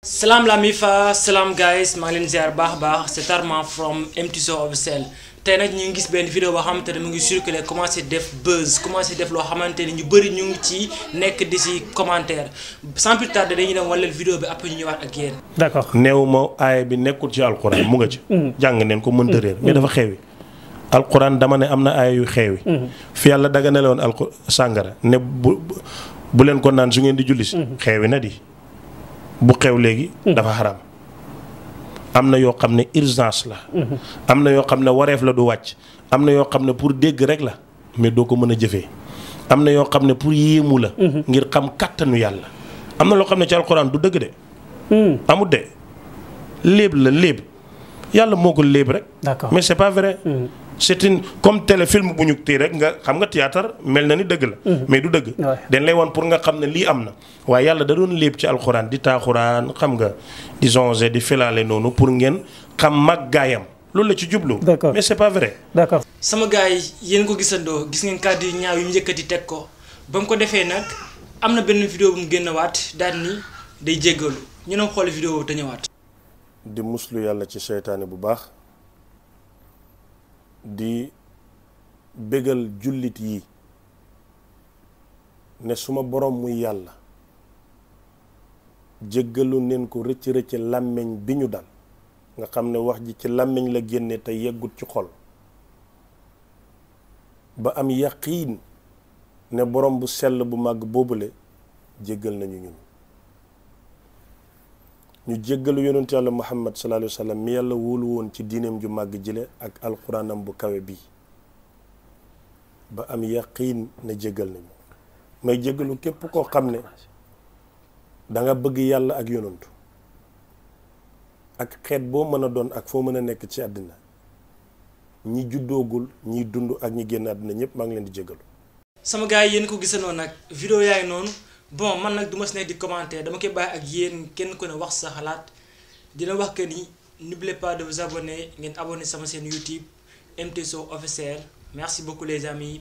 Salam la mifa, salam guys, maa ngi leen ziar baax c'est Armand from MT Show Officiel. Tey nag ñu ngi gis benn vidéo boo xamante ne mu ngi circuler commencé def buzz commencé def loo xamante ne ñu bëri ñu ngi ci nekk di si commentaire sans plus tarder dañuy dem wàllal vidéo bi après ñu ñëwaat ak yéen. D'accord néew ma aaya bi nekkul ci alquran mu nga ci. jàng neen ko mënta réer mais dafa xewi. alquran dama ne am na aaya yu xewi. fi yàlla daga ne woon alquran sàngara ne bu leen ko naan su ngeen di julli si. xewi na di. bu xew léegi dafa xaram am na yoo xam ne urgence la am na yoo xam ne wareef la du wàcc am na yoo xam ne pour dégg rek la mais doo ko mën a jëfee am na yoo xam ne pour yéemu la ngir xam kàttanu yàlla am na loo xam ne ci alxuraan du dëgg de amul de léeb la léeb yàlla moo ko léeb rek mais c'est pas vrai c'est une comme téléfilm bu ñu téye rek nga xam nga théâtre mel na ni dëgg la mais du dëgg dañ lay wan pour nga xam ne lii am na waaye yàlla da doon léeb ci alxuraan di taaxuraan xam nga di songe di filaale noonu pour ngeen xam mag gaayam loolu la ci jublu mais c'est pas vrai d'accord sama gars yi yéen ko gisandoo gis ngeen kàddu yu ñaaw yu mu yëkkati teg ko ba mu ko defee nag am na benn vidéo bu mu génnewaat daal ni day jéggalu ñu ne xool vidéo te ñëwaat di muslu yàlla ci seytaane bu baax di bégal jullit yi ne suma borom muy yàlla jéggalu neen ko rëcc làmmiñ bi ñu dal nga xam ne wax ji ci làmmiñ la génne te yeggut ci xol ba am yaqiin ne borom bu sell bu màgg boobule jéggal nañu ñun ñu jéggalu yonent yàlla muhammad sallallahu alayhi wa sallam mi yàlla wóolu woon ci diineem ju màgg jile ak alquranam bu kawe bii ba am yaqiin ne jéggal nañu may jéggalu képp koo xam ne danga bëgg yàlla ak yonantu ak xeet boo mën a doon ak foo mën a nekk ci àddina ñi juddoogul ñiy dund ak ñi génn àddina ñëpp maa ngi leen di jéggalu sama gars yi yéen ko gisandoo nag vidéo yaa ngi noonu bon man nag du ma si nekk di commentaire dama koy bàyyi ak yéen kenn ku ne wax sa xalaat dina wax que ni n'oubliez pas de vous abonner ngeen abonner sama chaîne YouTube MT Show Officiel merci beaucoup les amis.